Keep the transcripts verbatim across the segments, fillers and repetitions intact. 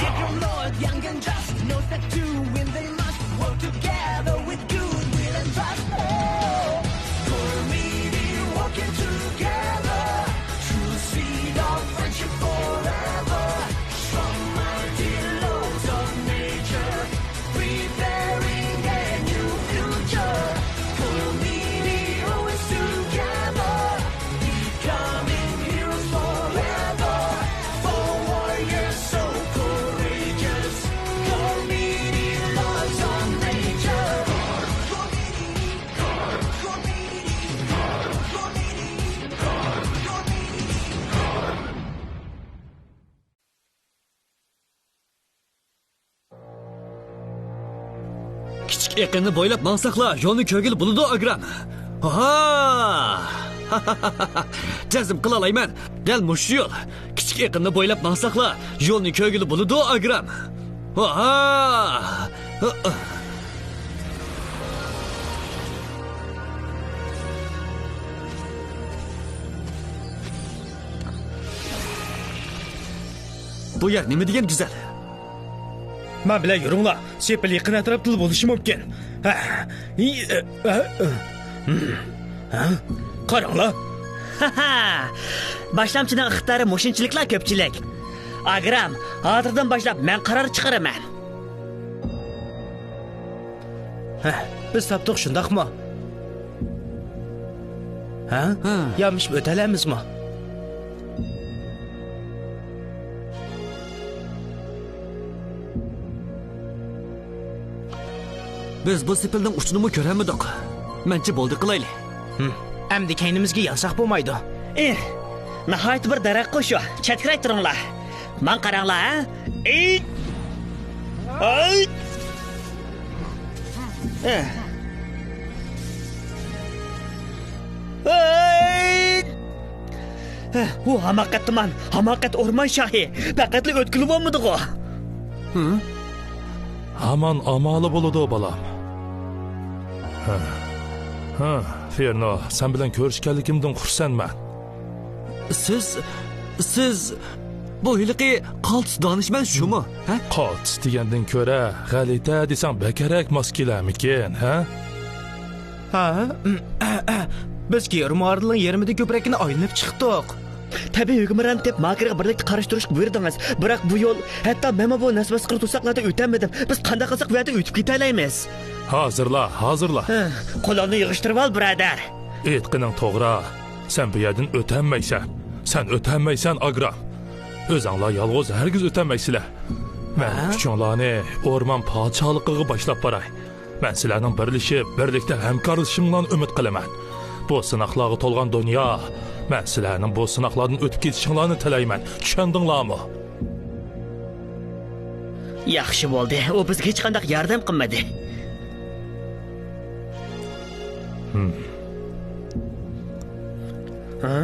Every Lord, young and just, knows that two when they must work together with goodwill and trust. Oh, Cormidi working together, true seed of friendship forever. Strong, mighty laws of nature, preparing a new future. Cormidi always together, becoming heroes forever. For warriors so courageous, Cormidi laws of nature. كىچىك ئېقىننى بويلاپ ماڭساقلا، يولنى كۆرگىلى بولىدۇ، ئاگرام. ھا! جەزم قىلالايمەن. دەل مۇشۇ يول. كىچىك ئېقىننى بويلاپ ماڭساقلا، يولنى كۆرگىلى بولىدۇ، ئاگرام. ھا! بۇ يەر نېمە دېگەن گۈزەل. مەن بىلەن يۈرۈڭلار. سېپىل يېقىن ئەتراپتىلا بولۇشى مۇمكىن. ھە. ھە؟ قاراڭلار. باشلامچىنىڭ ئىقتىدارى مۇشۇنچىلىكلا كۆپچىلىك. ئاگرام، ھازىردىن باشلاپ مەن قارار چىقىرىمەن. ھە، بىز تاپتۇق، شۇنداقمۇ؟ ھە؟ ھە. يامىشىپ ئۆتەلەممىزمۇ؟ بىز بۇ سېپىلنىڭ ئۇچىنىمۇ كۆرەلمىدۇق. مەنچە بولدى قىلايلى. ھىم. ئەمدى كەينىمىزگە يانساق بولمايدۇ. ئېھ، ناھايىتى بىر دەرەققۇ شۇ. چەتكىرەك تۇرۇڭلار. ماڭا قاراڭلار، ھە؟ ئېيت! ئاي! ئېھ. ئاي! ئۇ ھاماقەتتىمان، ھاماقەت ئورمان شاھى. پەقەتلا ئۆتكىلى بولمىدىغۇ؟ ھە؟ ھامان ئامالى بولىدۇ، بالام. ھە. ھە، فېرنو، سەن بىلەن كۆرۈشكەنلىكىمدىن خۇرسەنمەن. سىز، سىز بۇ ھېلىقى قالتىس دانىشمەن شۇمۇ، ھە؟ قالتىس دېگەندىن كۆرە، غەلىتە دېسەڭ بەكرەك ماس كېلەرمىكىن، ھە؟ ھە؟ بىز يېرىم ئارىلىنىڭ يېرىمىدىن كۆپرەكىنى ئايلىنىپ چىقتۇق. تەبىئىي ھۆكۈمران دەپ ماكىرغا بىرلىكتە قارشى تۇرۇشقا بۇيرۇدىڭىز. بىراق بۇ يول، ھەتتا مەنمۇ بۇ نەسۋاسقىرى توساقلاردا ئۆتەلمىدىم. بىز قانداق قىلساق بۇ يەردىن ئۆتۈپ كېتەلەيمىز؟ ھازىرلا، ھازىرلا. ھە، قولۇڭنى يىغىشتۇرۇۋال، بۇرادەر. ئېيتقىنىڭ توغرا. سەن بۇ يەردىن ئۆتەلمەيسەن. سەن ئۆتەلمەيسەن، ئاگرام. ئۆزۈڭلار يالغۇز ھەرگىز ئۆتەلمەيسىلەر. مەن ھە؟ ئۈچۈڭلارنى ئورمان پادىشاھلىقىغا باشلاپ باراي. مەن سىلەرنىڭ بىرلىشىپ، بىرلىكتە ھەمكارلىشىشىڭلارنى ئۈمىد قىلىمەن. بۇ سىناقلارغا تولغان دۇنيا، مەن سىلەرنىڭ بۇ سىناقلاردىن ئۆتۈپ كېتىشىڭلارنى تىلەيمەن. چۈشەندىڭلارمۇ؟ ياخشى بولدى، ئۇ بىزگە ھېچقانداق ياردەم قىلمىدى. ھىم. ھە؟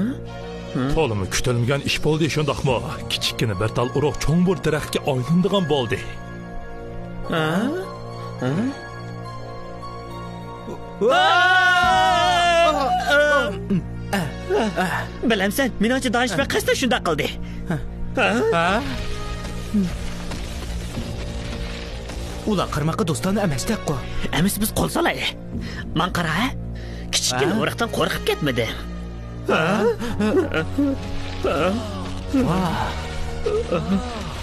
ھە؟ تولىمۇ كۈتۈلمىگەن ئىش بولدى، شۇنداقمۇ؟ كىچىككىنە بىر تال ئۇرۇق چوڭ بىر دەرەخكە ئايلىنىدىغان بولدى. ھە؟ ھە؟ بىلەمسەن، مېنىڭچە دانىشمەن قەستەن شۇنداق قىلدى. ھە؟ ئۇلار قىرماققا دوستانە ئەمەستەكقۇ. ئەمىسە بىز قول سالايلى. ماڭا قارا، ھە؟ كىچىككىنە ھە؟ ئۇرۇقتىن قورقۇپ كەتمىدى. ھە؟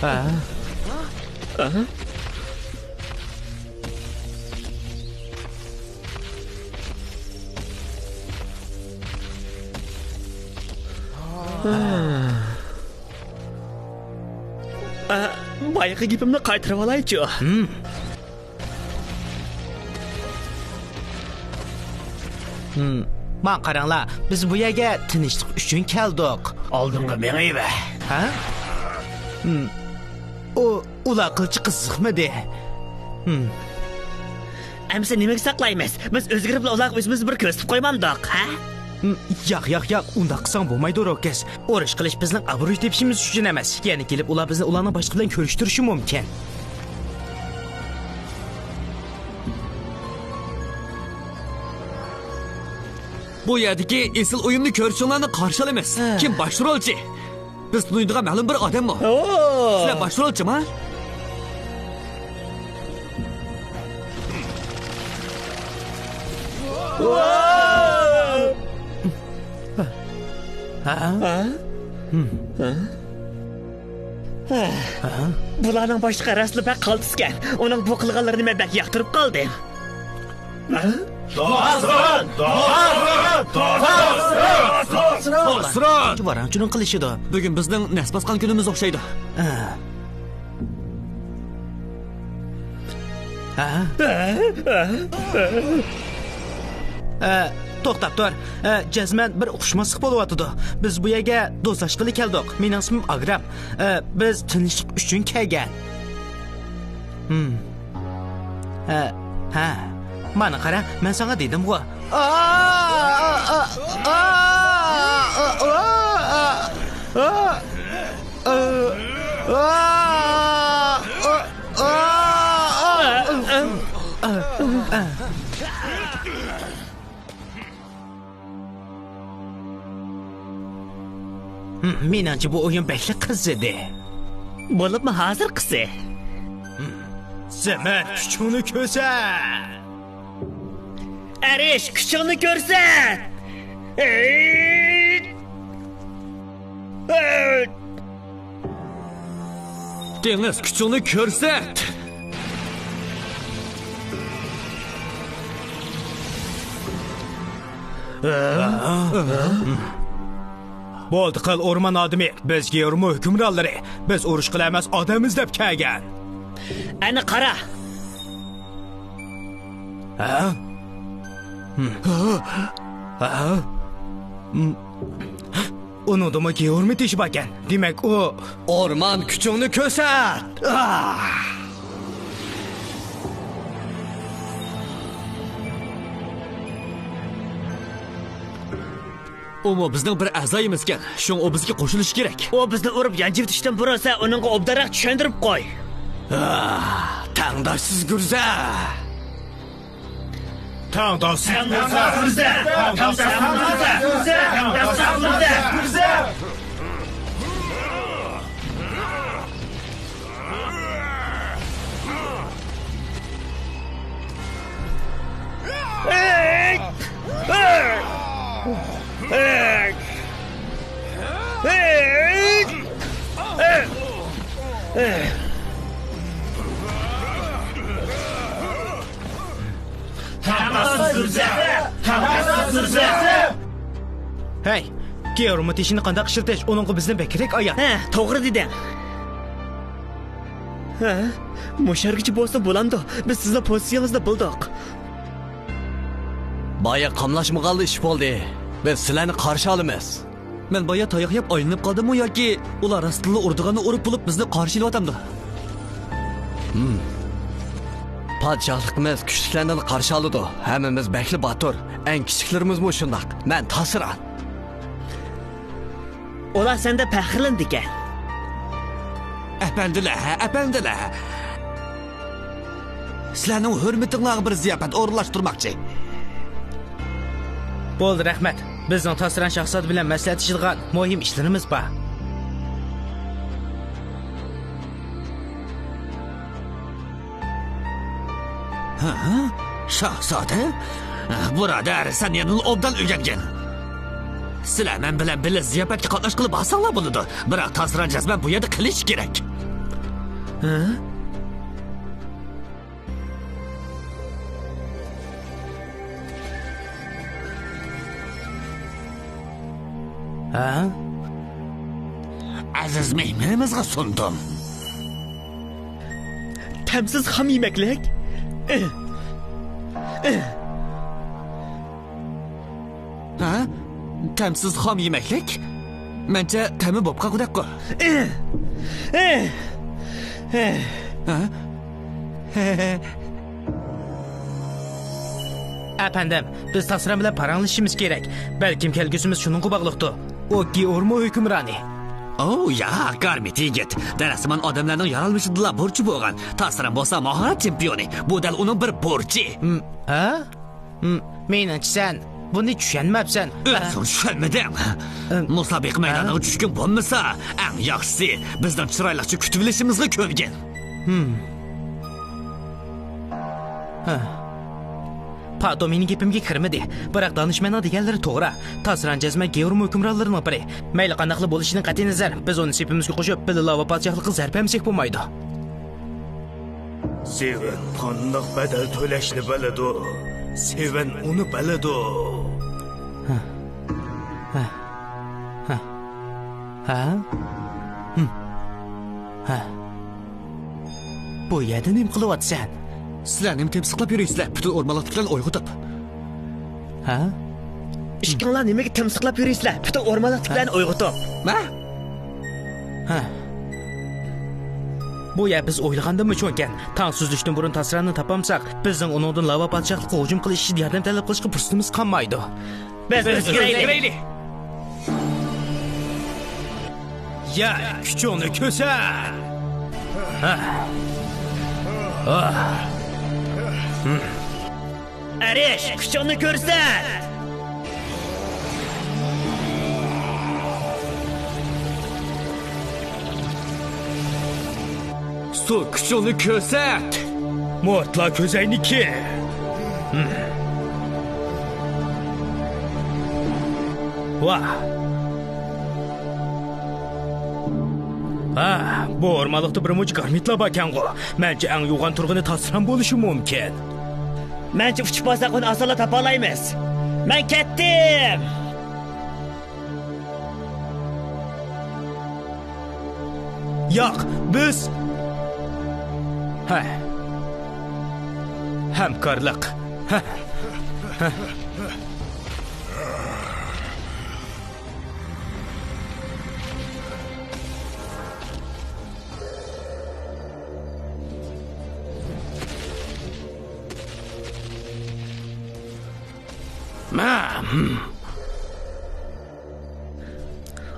ھە؟ ھە؟ ئە، بايىقى گېپىمنى قايتۇرۇۋالايچۇ. ھىم. ھىم. ماڭا قاراڭلار، بىز بۇ يەرگە تىنچلىق ئۈچۈن كەلدۇق. ئالدىڭغا مېڭىۋەر. ھە؟ ھىم. ئۇ، ئۇلار قىلچە قىزىقمىدى. ھىم. ئەمىسە نېمىگە ساقلايمىز؟ بىز ئۆزگىرىپلا ئۇلارغا ئۆزىمىزنى بىر كۆرسىتىپ قويمامدۇق، ھە؟ ھىم، ياق، ياق، ياق، ئۇنداق قىلساڭ بولمايدۇ، روكەس. ئۇرۇش قىلىش بىزنىڭ ئابرۇي تېپىشىمىز ئۈچۈن ئەمەس. يەنە كېلىپ ئۇلار بىزنى ئۇلارنىڭ باشلىقى بىلەن كۆرۈشتۈرۈشى مۇمكىن. بۇ يەردىكى ئېسىل ئويۇننى كۆرۈشۈڭلارنى قارشى ئالىمىز. ھە. كىم باش رولچى؟ بىز تونۇيدىغان مەلۇم بىر ئادەممۇ؟ ئوو، سىلەر باش رولچىما؟ ھە؟ ھە؟ ھە؟ بۇلارنىڭ باشلىقى راستلا بەك قالتىسكەن. ئۇنىڭ بۇ قىلغانلىرىنى مەن بەك ياقتۇرۇپ قالدىم. ھە؟ تاسىران! تاسىران! تاسىران! ۋاراڭچۇنىڭ قىلىشىدۇ. بۈگۈن بىزنىڭ نەس باسقان كۈنىمىز ئوخشايدۇ. ھە؟ ھە؟ ھە؟ ئە، توختاپ تۇر. ئە، جەزمەن بىر ئۇقۇشماسلىق بولۇۋاتىدۇ. بىز بۇ يەرگە دوستلاشقىلى كەلدۇق. مېنىڭ ئىسمىم ئاگرام. ئە، بىز تىنچلىق ئۈچۈن كەلگەن. ھىم. ھە، ھە. مانا قارا، مەن ساڭا دېدىمغۇ. مېنىڭچە بۇ ئويۇن بەكلا قىزىدى. بولۇپمۇ ھازىرقىسى. زەمەت، كۈچۈڭنى كۆرسەت! ئەرش، كۈچۈڭنى كۆرسەت! ئېيت! ئېيت! دېڭىز، كۈچۈڭنى كۆرسەت! بولدى قىل، ئورمان ئادىمى. بىز گېئورمو ھۆكۈمرانلىرى. بىز ئۇرۇش قىلىمىز، ئادەم ئىزدەپ كەلگەن. ئەنە قارا. ھە؟ ھە؟ ھە؟ ئۇنىڭدىمۇ گېئورمو تېشى باركەن. دېمەك، ئۇ. ئورمان، كۈچۈڭنى كۆرسەت! ئاھ! ئۇمۇ بىزنىڭ بىر ئەزايىمىزكەن، شۇڭا ئۇ بىزگە قوشۇلۇشى كېرەك. ئۇ بىزنى ئۇرۇپ يانجىۋېتىشتىن بۇرۇن سەن ئۇنىڭغا ئوبدانراق چۈشەندۈرۈپ قوي. ئاھ، تەڭداشسىز گۈرزە! تەڭداشسىز گۈرزە! تەڭداشسىز گۈرزە! تەڭداشسىز گۈرزە! ھەي، گېئورمو تېشىنى قانداق ئىشلىتىش، ئۇنىڭغا بىزدىن بەكرەك ئايان. ھە، توغرا دېدىڭ. ھە، مۇشەرگىچە بولسا بولامدۇ؟ بىز سىزنىڭ پوزىتسىيىڭىزنى بىلدۇق. بايا قاملاشمىغانلا ئىش بولدى. بىز سىلەرنى قارشى ئالىمىز. مەن بايا تاياق يەپ ئايلىنىپ قالدىممۇ ياكى ئۇلار راستتىنلا ئۇرىدىغاننى ئۇرۇپ بولۇپ بىزنى قارشى ئېلىۋاتامدۇ؟ ھىم. پادىشاھلىقىمىز كۈچلۈكلەرنىلا قارشى ئالىدۇ. ھەممىمىز بەكلا باتۇر. ئەڭ كىچىكلىرىمىزمۇ شۇنداق. مەن تاسىران. ئۇلار سەندە پەخىرلىنىدىكەن. ئەپەندىلەر، ئەپەندىلەر. سىلەرنىڭ ھۆرمىتىڭلارغا بىر زىياپەت ئورۇنلاشتۇرماقچى. بولدى، رەھمەت. بىزنىڭ تاسىران شاھزادە بىلەن مەسلىھەتلىشىدىغان مۇھىم ئىشلىرىمىز بار. ھە؟ شاھزادە؟ بۇرادەر، سەن يەنىلا ئوبدان ئۆگەنگىن. سىلەر مەن بىلەن بىللە زىياپەتكە قاتناشقىلى بارساڭلار بولىدۇ. بىراق تاسىران جەزمەن بۇ يەردە قېلىشى كېرەك. ھە؟ ھە؟ ئەزىز مېھمىنىمىزغا سۇندۇم. تەمسىز خام يېمەكلىك. ھە؟ تەمسىز خام يېمەكلىك؟ مەنچە تەمى بوپ قالغۇدەكقۇ. ھە؟ ئەپەندىم، بىز تاسىران بىلەن پاراڭلىشىشىمىز كېرەك. بەلكىم كەلگۈسىمىز شۇنىڭغا باغلىقتۇ. ئۇ گېئورمو ھۆكۈمرانى. ئوۋ، ياق، گارمىت يىگىت. دەل ئەسلى مانا ئادەملەرنىڭ يارالمىشىدىلا بۇرچى بولغان. تاسىران بولسا ماھارەت چېمپىيونى. بۇ دەل ئۇنىڭ بىر بۇرچى. ھە؟ ھىم، مېنىڭچە سەن بۇنى چۈشەنمەپسەن. ئۆزۈڭ چۈشەنمىدىڭ. ئەم. مۇسابىقە مەيدانىغا ھە؟ چۈشكۈڭ بولمىسا، ئەڭ ياخشىسى بىزنىڭ چىرايلىقچە كۈتۈۋېلىشىمىزغا كۆنگىن. ھىم. ھە. پاتو مېنىڭ گېپىمگە كىرمىدى. بىراق دانىشمەننىڭ دېگەنلىرى توغرا. تاسران جەزمەن گېئورمو ھۆكۈمرانلىرىنىڭ بىرى. مەيلى قانداقلا بولۇشىدىن قەتئىينەزەر، بىز ئۇنى سېپىمىزگە قوشۇپ، بىللە لاۋا پادىشاھلىقىغا زەربە بەرمىسەك بولمايدۇ. سېۋەن قانداق بەدەل تۆلەشنى بىلىدۇ. سېۋەن ئۇنى بىلىدۇ. ھە؟ ھىم. ھە؟ بۇ يەردە نېمە قىلىۋاتىسەن؟ سىلەر نېمە تىمسىقلاپ يۈرۈيسىلەر؟ پۈتۈن ئورمانلىقتىكىلەرنى ئويغىتىپ. ھە؟ ئىككىڭلار نېمىگە تىمسىقلاپ يۈرۈيسىلەر؟ پۈتۈن ئورمانلىقتىكىلەرنى ھە؟ ئويغىتىپ. مە؟ ھە. بۇ يەر بىز ئويلىغاندىنمۇ چوڭكەن. تاڭ سۈزۈلۈشتىن بۇرۇن تاسراننى تاپالمىساق، بىزنىڭ ئۇنىڭدىن لاۋا پادىشاھلىققا ھۇجۇم قىلىش ئۈچۈن ياردەم تەلەپ قىلىشقا پۇرسىتىمىز قالمايدۇ. بىز ئۆزگىرەيلى. يەر، كۈچۈڭنى كۆرسەت! ئەرش، كۈچۈڭنى كۆرسەت! سۇ، كۈچۈڭنى كۆرسەت! مۇرتلا كۆزەينىكى! ۋاھ! ھە، بۇ ئورمانلىقتا بىر مۇنچە گارمىتلار باركەنغۇ. مەنچە ئەڭ يوغان تۇرغىنى تاسران بولۇشى مۇمكىن. مەنچە ئۇچۇپ بارساق ئۇنى ئاسانلا تاپالايمىز. مەن كەتتىم! ياق، بىز. ھە. ھەمكارلىق. ھە. ھە.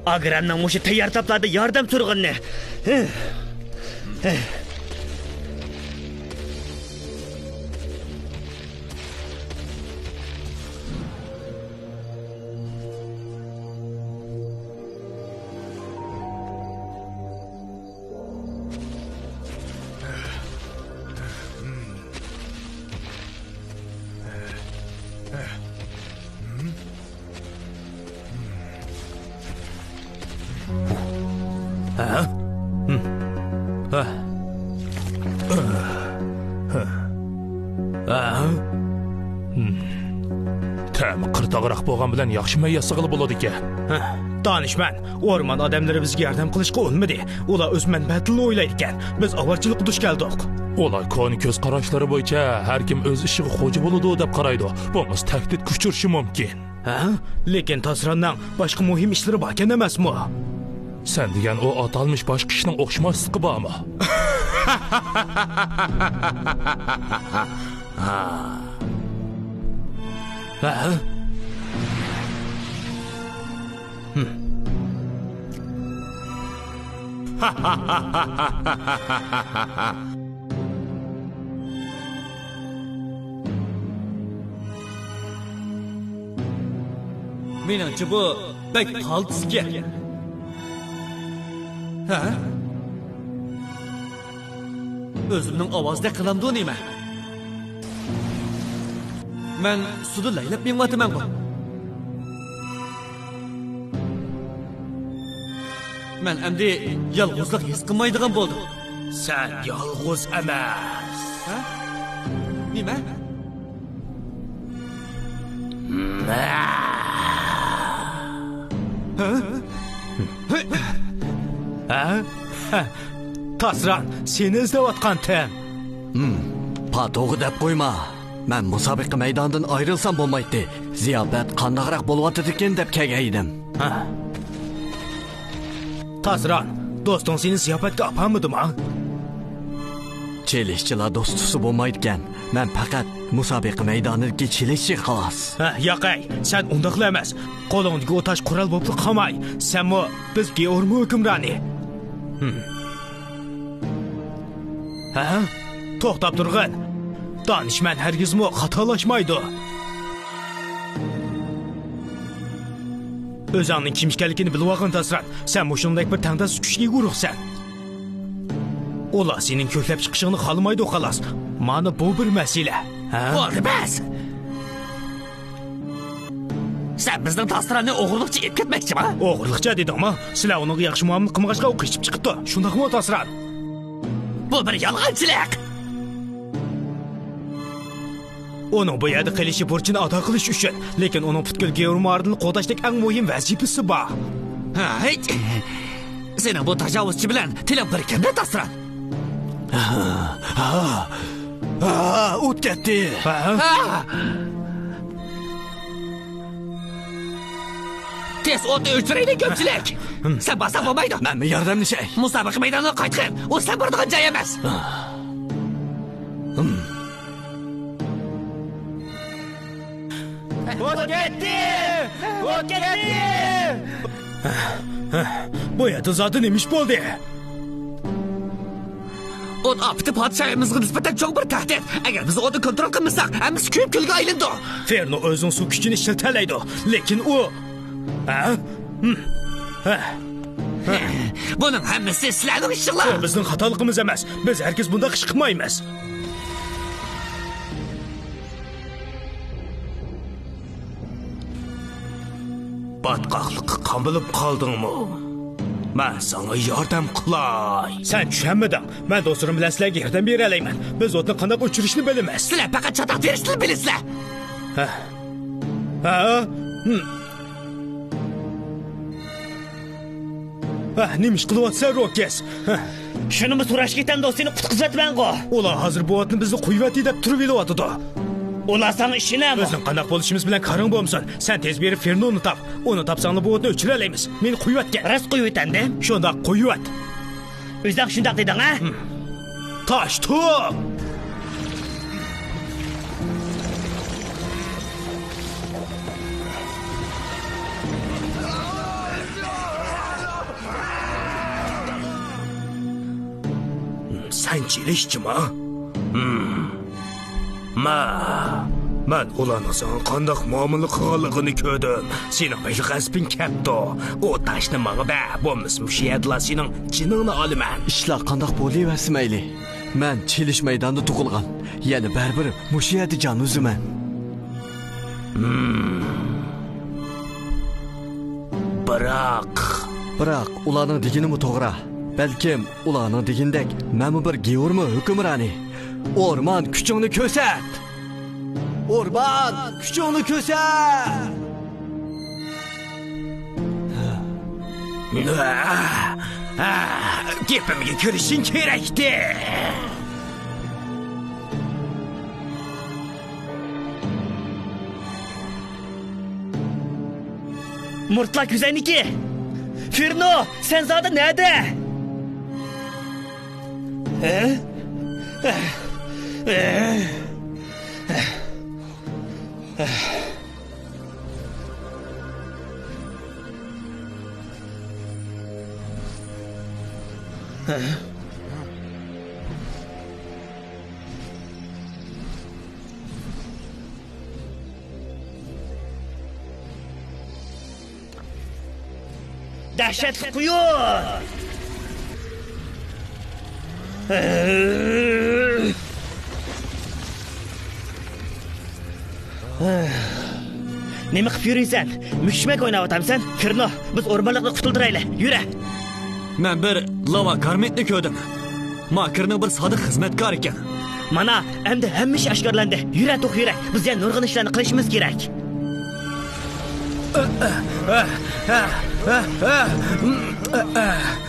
ئاگرامنىڭ مۇشۇ تەييار تاپلاردا ياردەم سورىغىنىنى. ھە؟ ھە؟ ھە؟ ھە؟ تەمى قىرتاغراق بولغان بىلەن ياخشى مەي ياسىغىلى بولىدىكەن. ھە، دانىشمەن، ئورمان ئادەملىرى بىزگە ياردەم قىلىشقا ئۇنىمىدى. ئۇلار ئۆز مەنپەئەتىنىلا ئويلايدىكەن. بىز ئاۋارىچىلىققا دۇچ كەلدۇق. ئۇلار كونا كۆز قاراشلىرى بويىچە ھەركىم ئۆز ئىشىغا خوجا بولىدۇ دەپ قارايدۇ. بولمىسا تەھدىتكە ئۇچرىشى مۇمكىن. ھە؟ لېكىن تاسراننىڭ باشقا مۇھىم ئىشلىرى باركەن ئەمەسمۇ؟ سەن دېگەن ئۇ ئاتالمىش باشقا ئىشنىڭ ئوخشىماسلىقى بارمۇ؟ ھە؟ مېنىڭچە بۇ بەك قالتىسكەن. ھە؟ ئۆزۈمنىڭ ئاۋازىدەك قىلامدۇ نېمە؟ مەن سۇدا لەيلەپ مېڭىۋاتىمەنغۇ. مەن ئەمدى يالغۇزلۇق ھېس قىلمايدىغان بولدۇم. سەن يالغۇز ئەمەس. ھە؟ نېمە؟ ھە؟ ھە؟ تاسران، سېنى ئىزدەۋاتقانتىم. ھىم، پاتوغا دەپ قويما. مەن مۇسابىقە مەيدانىدىن ئايرىلسام بولمايتتى. زىياپەت قانداقراق بولۇۋاتىدىكىن دەپ كەلگەن ئىدىم. ھە. تاسران، دوستۇڭ سېنى زىياپەتكە ئاپارمىدىما؟ چېلىشچىلار دوستلۇقسىز بولمايدىكەن. مەن پەقەت مۇسابىقە مەيدانىدىكى چېلىشچى، خالاس. ھە، ياقەي، سەن ئۇنداقلا ئەمەس. قولۇڭدىكى ئۇ تاش قورال بوپلا قالماي. سەنمۇ بىز گېئورمو ھۆكۈمرانى. ھە؟ توختاپ تۇرغىن. دانىشمەن ھەرگىزمۇ خاتالاشمايدۇ. ئۆزۈڭنىڭ كىم ئىكەنلىكىنى بىلىۋالغىن، تاسران. سەن مۇشۇندەك بىر تەڭداش كۈچكە ئىگە ئۇرۇقسەن. ئۇلار سېنىڭ كۆكلەپ چىقىشىڭنى خالىمايدۇ، خالاس. مانا بۇ بىر مەسىلە. ھە؟ بولدى، بەس! سەن بىزنىڭ تاسراننى ئوغرىلىقچە ئېلىپ كەتمەكچىما؟ ئوغرىلىقچە دېدىڭمۇ؟ سىلەر ئۇنىڭغا ياخشى مۇئامىلە قىلمىغاچقا، ئۇ قېچىپ چىقىپتۇ. شۇنداقمۇ، تاسران؟ بۇ بىر يالغانچىلىق! ئۇنىڭ بۇ يەردە قېلىشى بۇرچىنى ئادا قىلىش ئۈچۈن، لېكىن ئۇنىڭ پۈتكۈل گېئورماردىنى قوغداشتەك ئەڭ مۇھىم ۋەزىپىسى بار. ھەي! سېنىڭ بۇ تاجاۋۇزچى بىلەن تىلىڭ بىر ئىكەن-دە، تاسران. ھا، ھا، ھا، ئوت كەتتى. ھا؟ ھا! تېز ئوتنى ئۆچۈرەيلى، كۆپچىلىك! سەن بارساڭ بولمايدۇ. مەنمۇ ياردەملىشەي. مۇسابىقە مەيدانىغا قايتقىن. ئۇ سەن بارىدىغان جاي ئەمەس. ئوت كەتتى! ئوت كەتتى! بۇ يەردە زادى نېمە ئىش بولدى؟ ئوت ئاپىتى پادىشاھىمىزغا نىسبەتەن چوڭ بىر تەھدىت. ئەگەر بىز ئوتنى كونترول قىلمىساق، ھەممىسى كۆيۈپ كۈلگە ئايلىنىدۇ. فېرنو ئۆزىنىڭ سۇ كۈچىنى ئىشلىتەلەيدۇ، لېكىن ئۇ، ھە؟ ھىم. ھە. بۇنىڭ ھەممىسى سىلەرنىڭ ئىشىڭلار. بۇ بىزنىڭ خاتالىقىمىز ئەمەس. بىز ھەرگىز بۇنداق ئىش قىلمايمىز. پاتقاقلىققا قامىلىپ قالدىڭمۇ؟ مەن ساڭا ياردەم قىلاي. سەن چۈشەنمىدىڭ. مەن دوستلىرىم بىلەن سىلەرگە ياردەم بېرەلەيمەن. بىز ئوتنى قانداق ئۆچۈرۈشنى بىلىمىز. سىلەر پەقەت چاتاق تېرىشنىلا بىلىسىلەر. ھە. ھە؟ ھىم. ھە، نېمە ئىش قىلىۋاتىسەن، روكس؟ ھە. شۇنىمۇ سوراش كېتەمدۇ، سېنى قۇتقۇزۇۋەتمەنغۇ. ئۇلار ھازىر بۇ ئوتنى بىزنى قويۇۋەتتى دەپ تۇرۇۋېلىۋاتىدۇ. ئۇلار ساڭا ئىشىنەمۇ؟ بىزنىڭ قانداق بولۇشىمىز بىلەن كارىڭ بولمىسۇن. سەن تېز بېرىپ فېرنونى تاپ. ئۇنى تاپساڭلا بۇ ئوتنى ئۆچۈرەلەيمىز. مېنى قويۇۋەتكىن. راست قويۇۋېتەمدىم. شۇنداق، قويۇۋەت. ئۆزۈڭ شۇنداق دېدىڭ، ھە؟ ھىم. تاش توپ! سەن چېلىشچىما؟ ھىم. ما، مەن ئۇلارنىڭ ساڭا قانداق مۇئامىلە قىلغانلىقىنى كۆردۈم. سېنىڭ بەكلا غەزىپىڭ كەپتۇ. ئۇ تاشنى ماڭا بەر، بولمىسا مۇشۇ يەردىلا سېنىڭ جېنىڭنى ئالىمەن. ئىشلار قانداق بولۇۋەرسە مەيلى. مەن چېلىش مەيدانىدا تۇغۇلغان. يەنە بەرىبىر مۇشۇ يەردە جان ئۈزىمەن. ھىم. بىراق. بىراق ئۇلارنىڭ دېگىنىمۇ توغرا. بەلكىم ئۇلارنىڭ دېگىنىدەك مەنمۇ بىر گېئورما ھۆكۈمرانى. ئورمان، كۈچۈڭنى كۆرسەت! ئورمان، كۈچۈڭنى كۆرسەت! گېپىمگە كىرىشىڭ كېرەكتى. مۇرتلا كۈزەنىكى! فېرنو، سەن زادى نەدە؟ ھە؟ دەھشەتلىك قۇيۇن! نېمە قىلىپ يۈرۈيسەن؟ مۈكۈشمەك ئويناۋاتامسەن؟ فېرنو، بىز ئورمانلىقنى قۇتۇلدۇرايلى. يۈرە! مەن بىر لاۋا گارمېنتنى كۆردۈم. ماكىرنىڭ بىر سادىق خىزمەتكارى ئىكەن. مانا، ئەمدى ھەممە ئىش ئاشكارىلاندى. يۈرە، توخۇ يۈرە. بىز يەنە نۇرغۇن ئىشلارنى قىلىشىمىز كېرەك.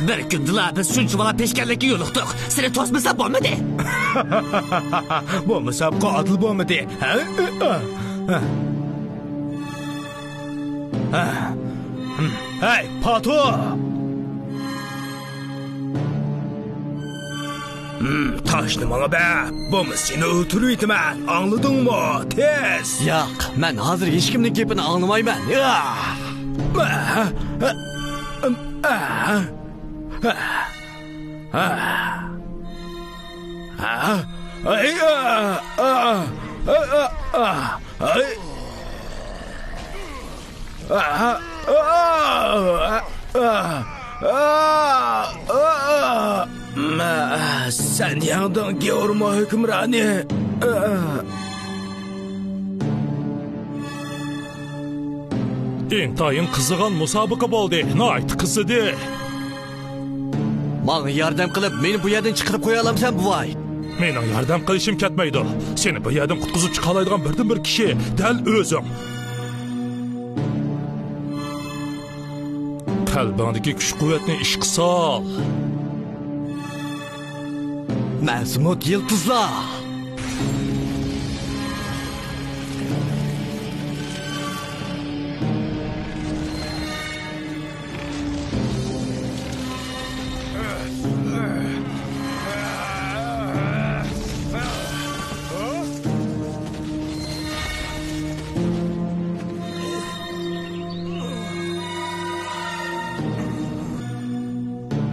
بىر كۈندىلا بىز شۇنچىۋالا پېشكەللىككە يولۇقتۇق. سېنى توسمىسا بولمىدى. بۇ مۇسابىقە ئادىل بولمىدى. ھەي، پاتو! ھىم، تاشنى ماڭا بەر، بولمىسا سېنى ئۆلتۈرۈۋېتىمەن، ئاڭلىدىڭمۇ؟ تېز! ياق، مەن ھازىر ھېچكىمنىڭ گېپىنى ئاڭلىمايمەن. ئا، ئا، ئا، ئا، ئا. مە، سەن يەڭدىڭ، گيورمو ھۆكۈمرانى. ئا. ئىنتايىن قىزىغان مۇسابىقە بولدى. ناھايىتى قىزىدى. ماڭا ياردەم قىلىپ، مېنى بۇ يەردىن چىقىرىپ قويالامسەن، بوۋاي؟ مېنىڭ ياردەم قىلىشىم كەتمەيدۇ. سېنى بۇ يەردىن قۇتقۇزۇپ چىقالايدىغان بىردىنبىر كىشى دەل ئۆزۈڭ. قەلبىڭدىكى كۈچ-قۇۋۋەتنى ئىشقا سال. مەزمۇت يىلتىزلار!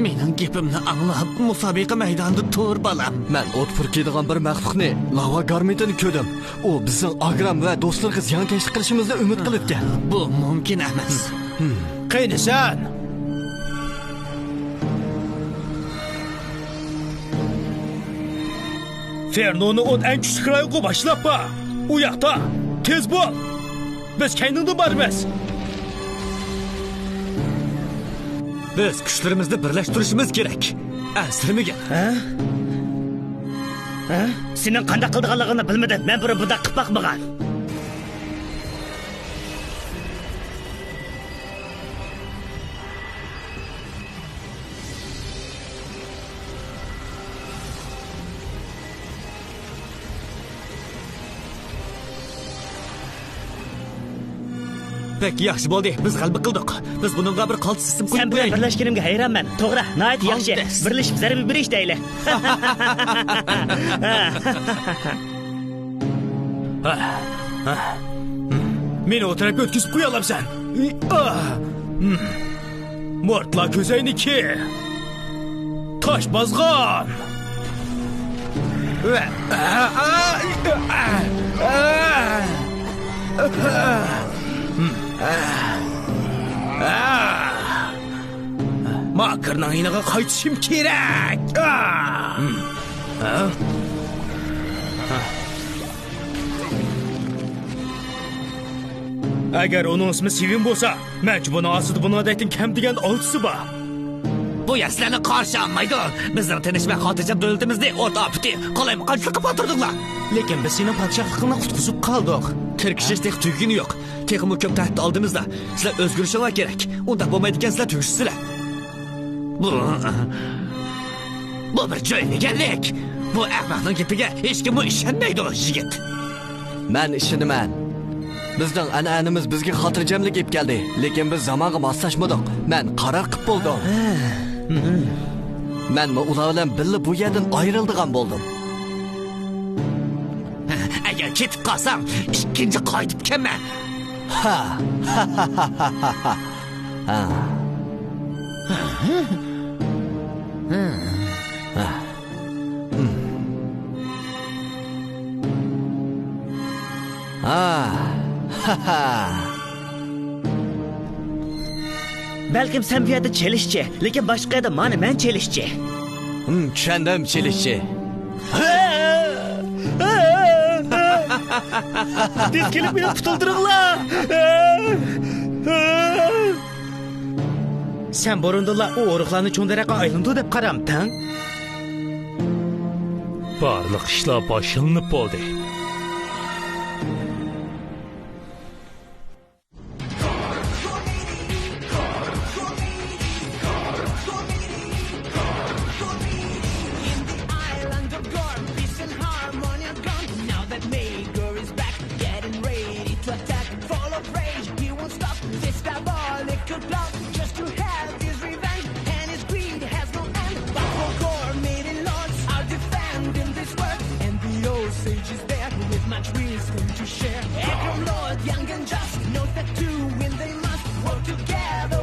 مېنىڭ گېپىمنى ئاڭلاپ، مۇسابىقە مەيدانىدا تۇر، بالام. مەن ئوت پۈركەيدىغان بىر مەخلۇقنى، لاۋا گارمىتىنى كۆردۈم. ئۇ بىزنىڭ ئاگرام ۋە دوستلىرىغا زىيانكەشلىك قىلىشىمىزنى ئۈمىد قىلىدىكەن. بۇ مۇمكىن ئەمەس. قېنى سەن؟ فېرنونى ئوت ئەڭ كۈچلۈك رايونغا باشلاپ بار. ئۇ ياقتا. تېز بول. بىز كەينىڭدىن بارىمىز. بىز كۈچلىرىمىزنى بىرلەشتۈرۈشىمىز كېرەك. ئەنسىرىمىگىن. ھە؟ ھە؟ سېنىڭ قانداق قىلىدىغانلىقىڭنى بىلمىدىم. مەن بۇرۇن بۇنداق قىلىپ باقمىغان. بەك ياخشى بولدى، بىز غەلىبە قىلدۇق. بىز بۇنىڭغا بىر قالتىس ئىسىم قويۇپ قويايلى. سەن بىلەن بىرلەشكىنىمگە ھەيرانمەن، توغرا، ناھايىتى ياخشى. قالتىس. بىرلىشىپ زەربە بېرىش دەيلى. مېنى ئۇ تەرەپكە ئۆتكۈزۈپ قويالامسەن؟ مورتلا كۆزەينىكى. تاش بازغان. ماكىرنىڭ يېنىغا قايتىشىم كېرەك. ئەگەر ئۇنىڭ ئىسمى سىۋىن بولسا، مەنچە بۇنىڭ ئاستىدا بۇنىڭدەكتىن كەم دېگەندە ئالتىسى بار. بۇ يەر سىلەرنى قارشى ئالمايدۇ. بىزنىڭ تىنچ ۋە خاتىرجەم دۆلىتىمىزنى ئوت ئاپىتى، قالايمىقانچىلىققا پاتۇردۇڭلار. لېكىن بىز سېنىڭ پادىشاھلىقىڭنى قۇتقۇزۇپ قالدۇق. تىركىشىش تېخى تۈگىگىنى يوق. تېخىمۇ كۆپ تەھدىت ئالدىمىزدا. سىلەر ئۆزگىرىشىڭلار كېرەك. ئۇنداق بولمايدىكەن، سىلەر تۈگىشىسىلەر. بۇ، بۇ بىر جۆيلىگەنلىك. بۇ ئەخمەقنىڭ گېپىگە ھېچكىممۇ ئىشەنمەيدۇ، يىگىت. مەن ئىشىنىمەن. بىزنىڭ ئەنئەنىمىز بىزگە خاتىرجەملىك ئېلىپ كەلدى، لېكىن بىز زامانغا ماسلاشمىدۇق. مەن قارار قىلىپ بولدۇم. مەنمۇ ئۇلار بىلەن بىللە بۇ يەردىن ئايرىلىدىغان بولدۇم. ئەگەر كېتىپ قالساڭ، ئىككىنچى قايتىپ كەلمە. ھا. ھا. ھا. ھا. ھا. بەلكىم سەن بۇ يەردە چېلىشچى، لېكىن باشقا يەردە مانا مەن چېلىشچى. ھىم، چۈشەندىم، چېلىشچى. تېز كېلىپ مېنى قۇتۇلدۇرۇڭلار! سەن بۇرۇندىنلا ئۇ ئورۇقلارنى چوڭ دەرەخكە ئايلاندۇر دەپ قارامتىڭ؟ بارلىق ئىشلار باشلىنىپ بولدى. In the island of God, peace and harmony are gone. Now that Maegor is back, getting ready to attack. Full of rage, he won't stop. This diabolical plot, just to have his revenge. And his greed has no end. But Gorgor maiden lords are defending this world. And the old sage is there with much wisdom to share. Aggrum Lord, young and just, knows that to win they must work together.